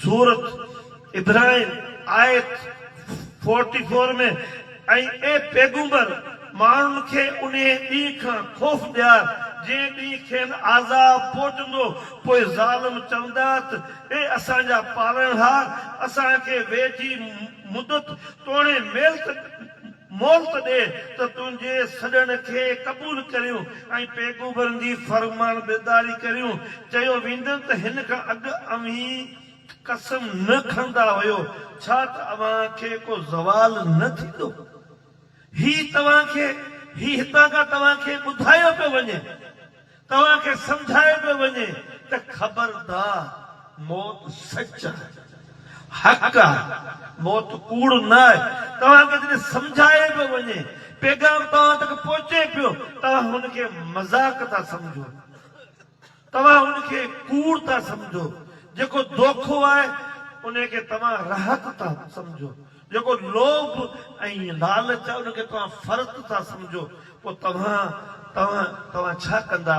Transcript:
سورة ابراهيم آيت forty four ۾، ۽ اي پيغمبر! ماڻهن کي انهيء ڏينهن کان خوف ڏيار، جنهن ڏينهن کين عذاب پهچندو، پوء ظالم چوندا ته اي اسان جا پالڻهار! اسان کي ويجهي مدت توڻي مهلت ڏي ته تنهنجي سڏڻ کي قبول ڪريون ۽ پيغمبرن جي فرمانبرداري ڪريون. چيو ويندن ته هن کان اڳ اوهين قسم نه کڻندا هيو، ڇا ته اوهان کي ڪو زوال نه ٿيندو؟ هي توهان کي، هي هتان کان توهان کي ٻڌايو پيو وڃي، توهان کي سمجهايو پيو وڃي ته خبردار موت سچ آهي، حق آهي، موت ڪوڙ نه آهي. توهان کي جڏهن سمجهايو پيو وڃي، پيغام توهان تڪ پهچي پيو، توهان هن کي مذاق ٿا سمجهو. توهان ان کي ڪوڙ ٿا سمجهو، جيڪو دوکو آهي، ان کي توهان راحت ٿا سمجهو، جيڪو لوڀ ۽ لالچ آهي، ان کي توهان فرت ٿا سمجهو، پوء توهان، توهان، توهان ڇا ڪندا؟